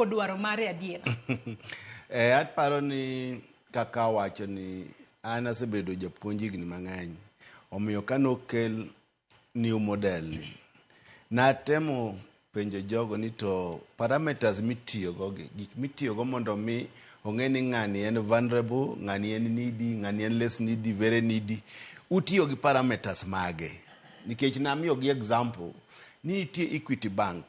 Dwaro mare adiera. Aparo ni kaka awacho ni an asebedo japuonj higni mang'eny. Omiyo kanokel new model ni, natemo penjo jogo ni to parameters mitiyogo gi, gik mitiyogo mondo mi ong'e ni ng'ani en vulnerable, ng'ani en needy, ng'ani en less needy, very needy. Utiyo gi parameters mage? Nikech namiyogi example ni nitie Equity Bank.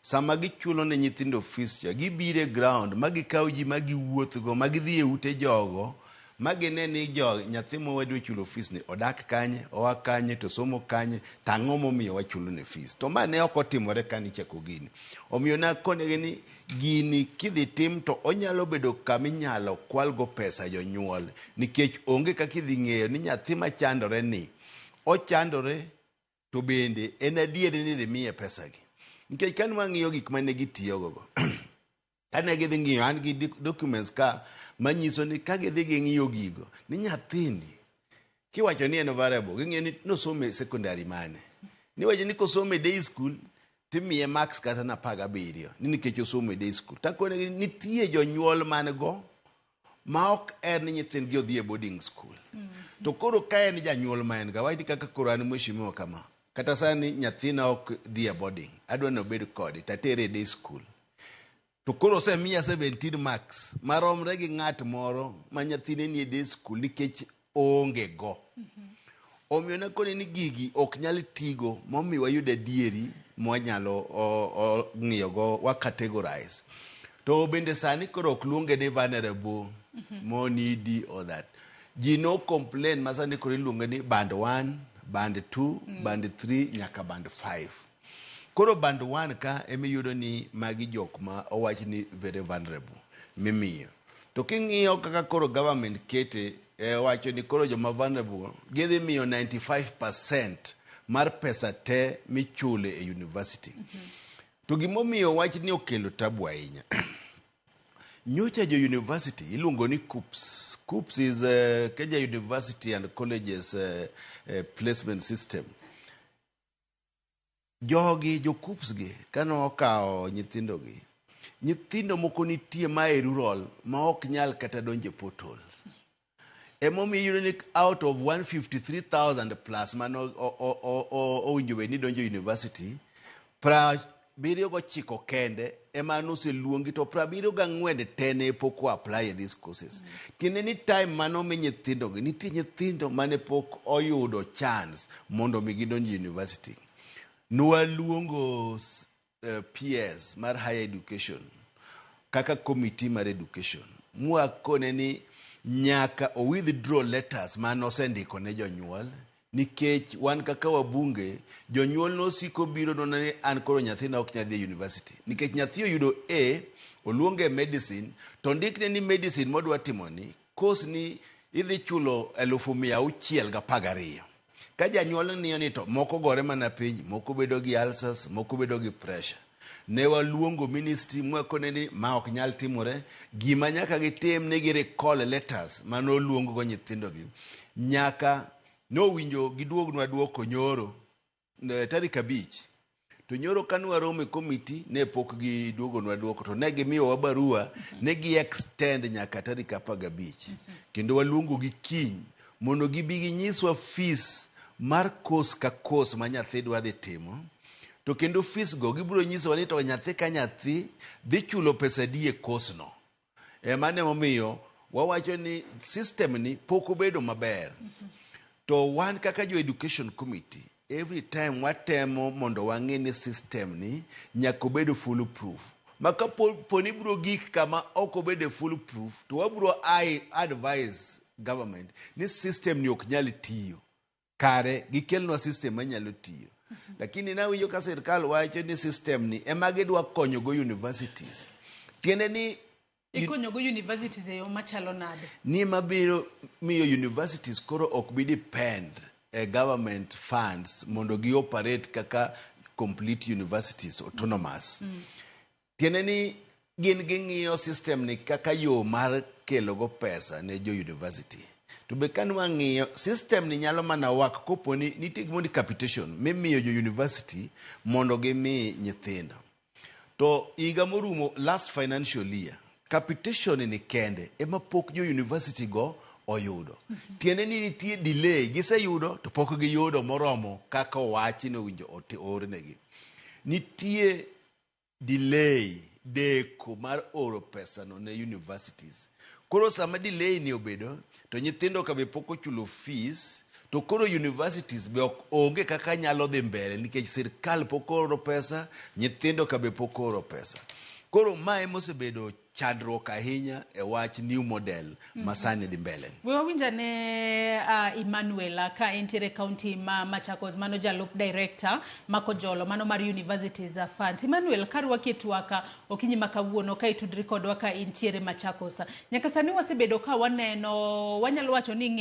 Sama gichulo ne nyithindo fees cha, gibiro e ground ma gikaw ji ma giwuothgo, ma gidhi e ute jogo, ma gine ni jo nyathi ma wadwa chulo fees ni odak kanye, oa kanye, to somo kanye, to ang'o momiyo wachulo ne fees. To ma ne ok otimore kane ichako gini. Omiyo nakonegi ni gini kidhi tim to onyalo bedo kama inyalo kwalgo pesa jonyuol, nikech onge kaka idhi ng'eyo ni nyathi machandore ni, ochandore to bende en adier ni idhi miye pesagi. Nikech kane wang'iyo gik mane gitiyogo go, kane gidhi ng'iyo, an gi documents ka manyiso ni ka gidhi ging'iyo gigo, ni nyathini, kiwacho ni en variable, ging'iyo ni nosomo e secondary mane. Niwacho ni kosomo e day school, timiye marks kata na 17, ni nikech osomo e day school. Takonegi nitie jonyuol man go ma ok en ni nyithindgi odhi e boarding school. To koro ka en janyuol ma en ga, wach ni kaka koro an mheshimiwa kama, kata sani nyathina ok dhi e boarding, adwa ni obed kode, tatere e day school. To koro osemiya 17 marks maromre gi ng'at moro ma nyathine nie day school nikech oonge go. Omiyo nakone ni gigi ok nyal tigo momiyo wayud adieri mwanyalo ng'iyogo wa categorize. To bende sani koro ok luonge ni vulnerable, more needy or that. Ji no complain ma sani koro iluonge ni band 1, band 2, band 3 nyaka band 5. Koro band 1 ka emiyudo ni magi jok ma owach ni very vulnerable mimiyo. To king'iyo kaka koro government kete, wacho ni koro joma vulnerable gidhi miyo 95% mar pesa te michule e university. To gimomiyo wach ni okelo tabu ahinya. Nyocha jo university iluongo ni KUCCPS. KUCCPS is Kenya University and Colleges Placement System. Jogi, jo KUCCPS gi, kane okawo nyithindo gi, nyithindo moko nitie ma e rural ma ok nyal kata donjo e portals. Emomiyo iyudo ni out of 153,000 plus mane owinjo bed ni donjo university, 79 kende ema noseluongi to 74 te ne pok o apply e these courses. Tiende ni time mane omi nyithindo gi, nitie nyithindo mane pok oyudo chance mondo mi gidonj university. Nwaluongo PS mar higher education kaka committee mar education mwakone ni nyaka o withdraw letters mane osendiko ne jonyuol nikech wan kaka wabunge jonyuol nosiko biro nona ni an koro nyathina ok nyal dhi e university nikech nyathi oyudo A oluonge e medicine to ndikne ni medicine modwa timo ni course ni idhi chulo 612,000. Ka janyuol ng'iyo ni to moko gore mana piny, moko bedo gi ulcers, moko bedo gi pressure. Ne waluongo ministry mwakone ni ma ok nyal timore, gima nyaka gitim ni gi recall letters mane oluong go nyithindo gi. Nyaka nowinjo giduognwa duoko nyoro tarik 5. To nyoro kane waromo e committee ne pok giduogonwa duoko to ne gimiyowa barua ne gi extend nyaka tarik 15. Kendo waluongo gi kiny mondo gibi ginyiswa fees mar course ka course ma nyathi dwa dhi timo. To kendo fees go gibiro nyisowa ni to nyathi ka nyathi dhi chulo pesa adi e course no. Mano emomiyo wawacho ni system ni pok obedo maber. To wan kaka jo education committee, every time watemo mondo wang'e ni system ni nyaka obed full proof. Ma kapo ni biro gik kama ok obedo full proof, to wabiro advise government ni system ni ok nyal tiyo. Kare gikelnwa system manyalo tiyo. Lakini nawinjo ka sirkal wacho ni system ni ema gidwa konyogo universities. Tiende ni ikonyogo universities e yo machalo nade? Ni mabiro miyo universities koro ok bi depend e government funds mondo gi operate kaka complete universities autonomous. Tiende ni gin ging'iyo system ni kaka yo mar kelogo pesa ne jo university. To be ka nwang'iyo system ni nyalo mana work kopo ni nitie gimoro ni capitation mimiyo jo university mondo gimi nyithindo. To higa morumo, last financial year, capitation ni kende ema pok jo university go oyudo. Tiende ni nitie delay, giseyudo to pok giyudo moromo kaka owachi ni owinjo oornegi. Nitie delay, deko mar oro pesa no ne universities. Koro sama delay ni obedo, to nyithindo ka be pok ochulo fees, to koro universities be ok onge kaka nyalo dhi mbele nikech sirkal pok ooro pesa, nyithindo ka be pok ooro pesa. Koro mae mosebedo chandruok ahinya e wach new model ma sani dhi mbele. We wawinj ane Emmanuel ka entiere county ma Machakos, mano jalup director ma Kojolo, mano mar Universities Funds. Emmanuel, karwaki e twak okinyi ma kawuono ka itudri kodwa ka intiere Machakos. Nyaka sani wasebedo ka waneno, wanyalo wacho ni